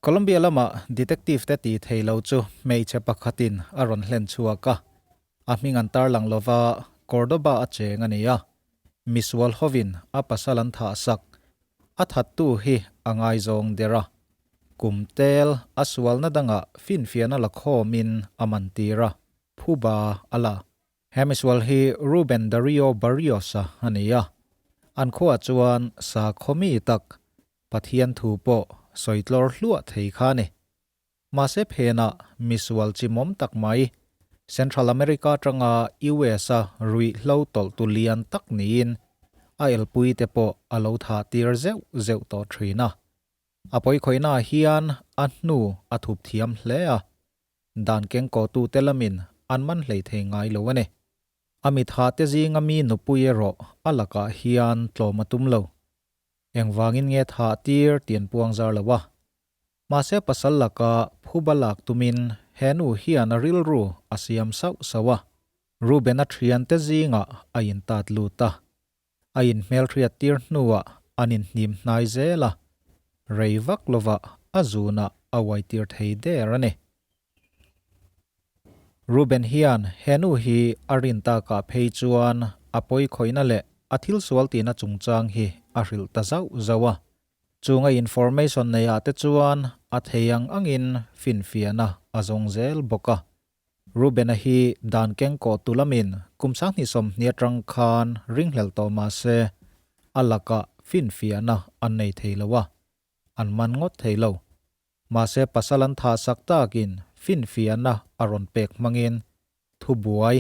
Colombia lama detective te ti thei lo chu hmeichhe pakhatin a rawn hlen chhuak a, a hming an tarlang lova Cordoba a cheng a ni a, misual hovin a pasal an thah sak a thattu hi a ngaizawng der a, kum tel a sualna dangah finfiahna la khawmin a man tir a, phuba a la. He misual hi Ruben Dario Barrios-a a ni a, an khuaah chuan sakhaw mi tak, Pathian thu pawh sawi tlawr hluah thei kha a ni. Mahse phenah misual chimawm tak mai, Central America atanga US-a ruihhlo tawlhtu lian tak niin a elpuite pawh a lo thah tir zeuh zeuh tawh thin a. A pawikhawihnaah hian a hnu a thup thiam hle a, Dan kengkawhtute lamin an man hlei thei ngai lo a ni. A mithate zinga mi nupui erawh a lakah hian tlawm a tum lo. Engvangin nge thah tir tih an puang zar lo a. Mahse pasal laka phuba lak tumin he nu hian a rilru a siam sauh sauh a. Reuben-a thiante zingah a intat lut a. A inhmelhriat tir hnuah an inhnim hnai zel a, rei vak lovah a zunah a uai tir thei der a ni. Reuben hian he nu hi a rin takah phei chuan a pawikhawihna leh a thil sual tihna chungchang hi a hrilh ta zauh zauh a. Chunga information neiah te chuan a thei ang angin finfiahna a zawng zel bawk a. Reuben-a hi dan kengkawh tu lamin kum 2020 atang khan ringhlel tawh mah se, a lakah finfiahna an nei thei lo a, an man ngawt thei lo. Mahse pasal an thah sak takin finfiahna a rawn pek hmangin thubuai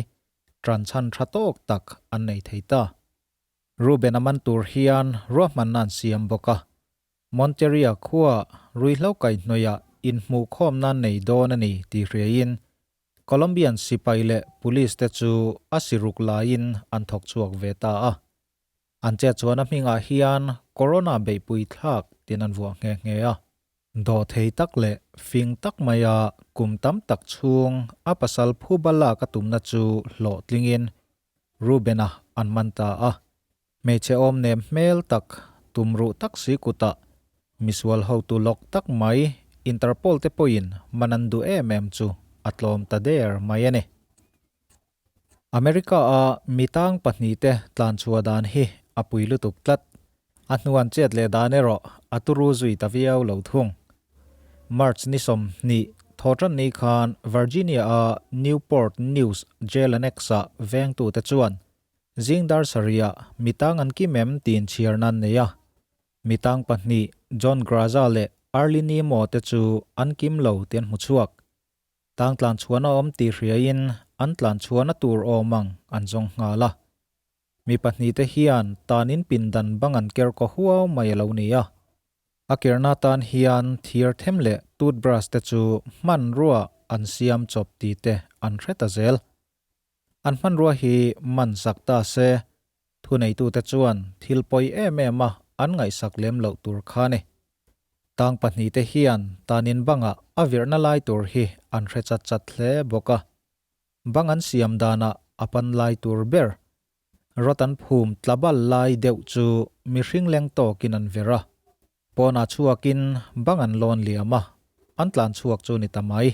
tanchhan tha tawk tak an nei thei ta. Reuben-a man tur hian ruahmanna an siam bawk a, Monteria khua ruihhlo kaihhnawihah inhmuhkhawmna nei dawn a ni tih hriaiin Colombian sipai leh police te chu a siruk laiin an thawk chhuak ve ta a. An chet chuan a hmingah hian Corona beihpui thlak tin an vuah nghe nghe a. Dawhthei tak leh fing tak maia kum tam tak chhung a pasal phuba lak a tumna chu hlawhtlingin Reuben-a an man ta a. Hmeichhe awm nem hmel tak, tumruh tak si kutah misual hotu lawk tak mai Interpol te pawhin man an duh em em chu a tlawm ta der mai a ni. America a mitang pahnihte tlanchhuah dan hi a pui lutuk tlat. A hnuan chet leh dan erawh a turu zui ta viau lo thung. March ni 20 thawhtanni khan Virginia a Newport News Jail Annex-ah vengtute chuan Zing dar sarihah mitang an kim em tiin chhiar nan nei a. Mitang pahnih John Graza leh Arlie Nemo te chu an kim lo tih an hmu chhuak. Tang tlan chhuan a awm tih hriain an tlan chhuahna tur awm ang an zawng nghal a. Mi pahnih te hian tanin pindan bang an ker kaw huau mai a lo ni a. A kerna tan hian thir them leh toothbrush te chu hmanrua an siam chawp tih te an hre ta zel. An hmanrua hi man sak ta se, thuneitute chuan thil pawi em em a an ngaihsak lem loh tur kha ni. Tang pahnihte hian tanin bangah a virhna lai tur hi an hre chat chat hle bawk a. Bang an siam danah a pan lai tur ber, rawt an phum tlabal lai deuh chu mihring leng tawkin an vir a. Pawnah chhuakin bang an lawn liam a, an tlan chhuak chu ni ta mai.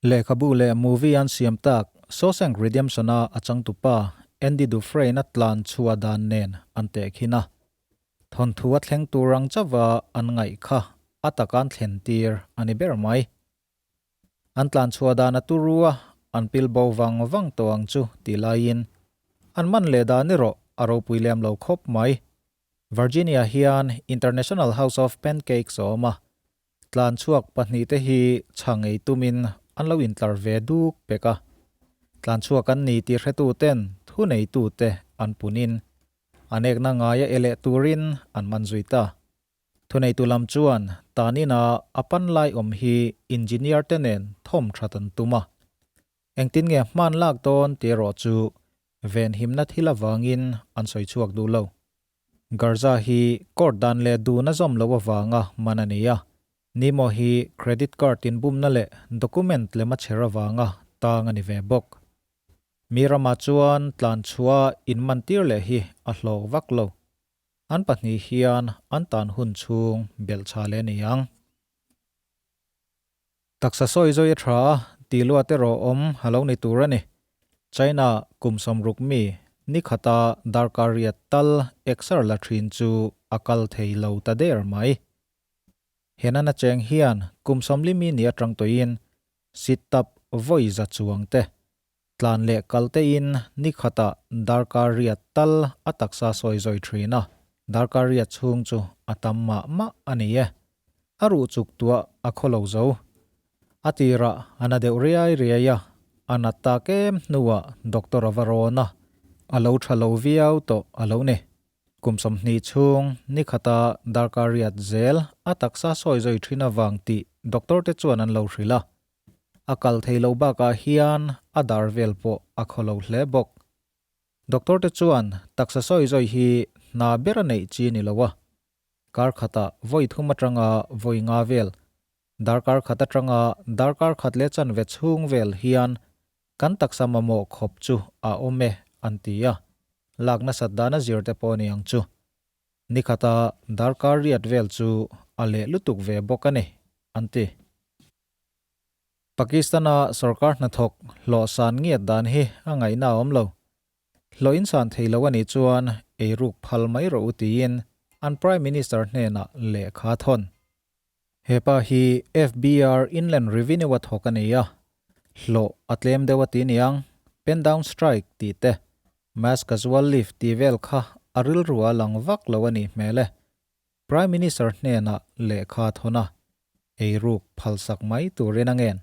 Lehkhabu leh movie an siam tak Shawshank Redemption-a a changtupa Andy Dufresne-a tlan chhuah dan nen an tehkhin a. Thawnthu a thleng tur ang chauha an ngaih kha a taka an thlen tir a ni ber mai. An tlan chhuah dan a turu a, an pil bo vang vang tawh ang chu tih laiin an man leh dan erawh a ropui lem lo khawp mai. Virginia hian International House of Pancakes a awm a, Tlan chhuak pahnihte hi chhang ei tumin an lo intlar ve duk pek a. Tlan chhuak an ni tih hretuten thuneitute an punin an ekna ngaia e leh turin an man zui ta. Thuneitu lam chuan tan ina a pan lai awm hi engineer te nen thawm that an tum a. Engtin nge hman lak dawn tih erawh chu venhimna thil avangin an sawi chhuak duh lo. Garza hi court dan leh dun a zawm loh avanga man a ni a, Nemo hi credit card inbumna leh document lem a chher avanga tang a ni ve bawk. Mi ramah chuan tlan chhuah inmantir leh hi a hlawk vak lo. An pahnih hian an tan hun chhung belhchha leh a ni ang. Taksa sawi zawi a tha a, tih luat erawh awm a lo ni tur a ni. China kum 60 mi ni khata darkar riat tal exer la thin chu a kal thei lo ta der mai. Henana cheng hian kum 40 mi ni atang tawhin sit-up vawi za chuang te, tlan leh kal tein ni khata darkar riat tal a taksa sawi zawi thin a, darkar riat chhung chu a tam mah mah a ni e. A ruh chuk tuah a khaw lo zo. A tirah a na deuh riai riai a, a nat tak em hnuah doctor a va rawn a, a lo tha lo viau tawh a lo ni. Kum 20 chhung ni khata darkar riat zel a taksa sawi zawi thin avang tih doctor te chuan an lo hrilh a. A kal thei lo bakah hian a dar vel pawh a khaw lo hle bawk. Doctor te chuan taksa sawi zawi hi hna ber a neih chi ni lo a. Kar khatah vawi thum atanga vawi nga vel, darkar khat atanga darkar khat leh chanve chhung vel hian kan taksa mamawh khawp chu a awm e an ti a. Lak nasat dan a zir te pawh a ni ang chu. Ni khata darkar riat vel chu a leh lutuk ve bawk a ni an ti. Pakistan-a sorkar hnathawk hlawh san ngiat dan hi a ngaihna a awm lo. Hlawh in san thei lo a nih chuan eiruk phal mai rawh u tiin an Prime Minister hnenah lehkha a thawn. He pa hi FBR Inland Revenue-a thawk a ni a, hlawh a tlem deuh a ti niang, pen down strike tih te, mass casual leave tih vel kha a rilru a lang vak lo a nih hmel e. Prime Minister hnenah lehkha a thawn a, eiruk phalsak mai turin a ngen.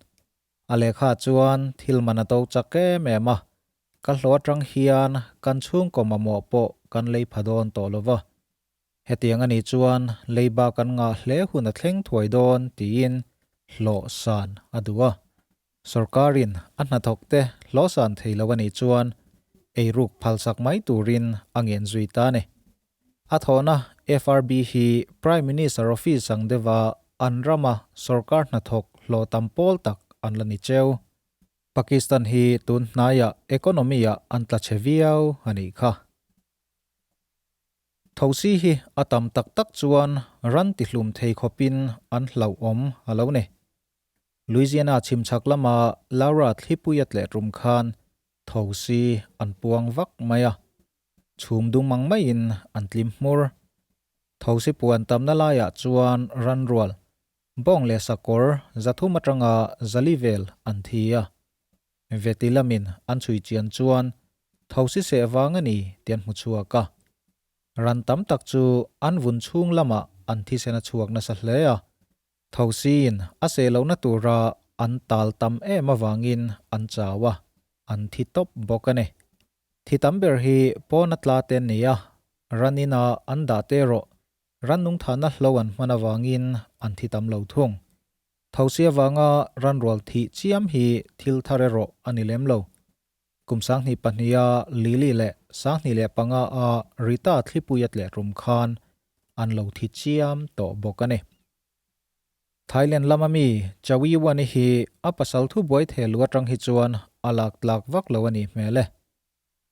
A lehkha chuan thil man a to chak em em a, ka hlawh atang hian kan chhungkaw mamawh pawh kan lei pha dawn tawh lo va. Hetiang a nih chuan leiba kan ngah hle hun a thleng thuai dawn tiin hlawh san a duh a. Sorkarin a hnathawkte hlawh san thei lo a nih chuan eiruk phalsak mai turin a ngen zui ta a ni. A thawhna FRB hi Prime Minister Office ang deuha an rama sorkar hnathawk hlawh tam pawl tak an la ni cheu. Pakistan hi tun hnaiah economy-ah an tla chhe viau a nih kha. Thosi hi a tam tak tak chuan ran tihlum thei khawpin an hlauhawm a lo ni. Louisiana chhimchhak lama Laura thlipui a tleh tum khan thosi an puang vak mai a, chhum dung mang maiin an tlim hmur. Thosi puan tamna laiah chuan ranrual, bawng leh sakawr zathum atanga zali vel an thi a. Veti lamin an chhui chian chuan thosi seh vang a ni tih an hmu chhuak a. Ran tam tak chu an vun chhung lamah an thisen a chhuak nasa hle a. Thosiin a seh lohna tura an tal tam em avangin an chau a, an thi tawp bawk a ni. Thi tam ber hi pawna tla te an ni a, ran ina an dah te erawh ran nungthahna hlo an hman avangin an thi tam lo thung. Thosi avanga ran rual thih chiam hi thil thar erawh a ni lem lo. Kum 2002 a Lily leh 2005 a Rita thlipui a tleh tum khan an lo thi chiam tawh bawk a ni. Thailand lama mi Chawi Wani hi a pasal thu buai theh lu atang hi chuan a lak tlak vak lo a nih hmel e.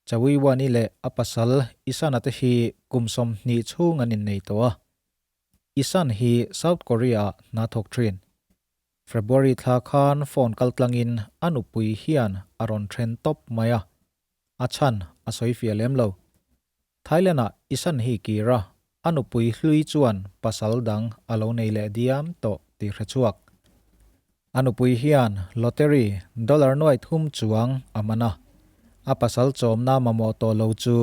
Chawi Wani leh a pasal Isana te hi kum 20 chhung an innei tawh a. Isan hi South Korea ah hna thawk thin. February thla khan phone kal tlangin a nupui hian a rawn then tawp mai a. A chhan a sawi fiah lem lo. Thailand-ah Isan hi kir a, a nupui hlui chuan pasal dang a lo nei leh diam tawh tih hre chhuak. A nupui hian lottery dollar nuai thum chuang a man a, a pasal chawmna mamawh tawh lo chu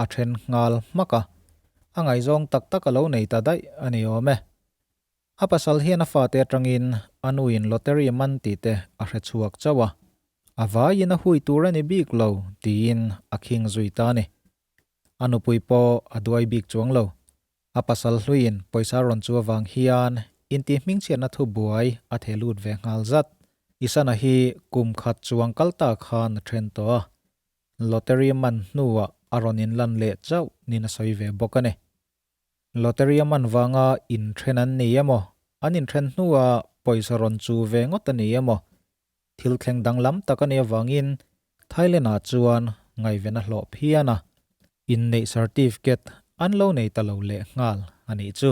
a then nghal hmak a, a ngaihzawng tak tak a lo nei ta daih a ni awm e. A pasal hian a fate atangin a nuin lottery man tih te a hre chhuak chauh a, a vaiin a hui tur a ni bik lo tiin a khing zui ta a ni. A nupui pawh a duai bik chuang lo. A pasal hluiin pawisa rawn chu avang hian intihhmingchhiatna thu buai a theh lut ve nghal zat. Isana hi kum khat chuang kal ta khan a then tawh a, lottery man hnuah a rawn inlan leh chauh niin a sawi ve bawk a ni. Lottery a man vanga inthen an ni emaw, an inthen hnua pawisa rawn chu ve ngawt a ni emaw, thil thleng danglam tak a nih avangin Thailand-ah chuan ngaihven a hlawh phian a, inneih certificate an lo nei ta lo leh nghal a nih chu.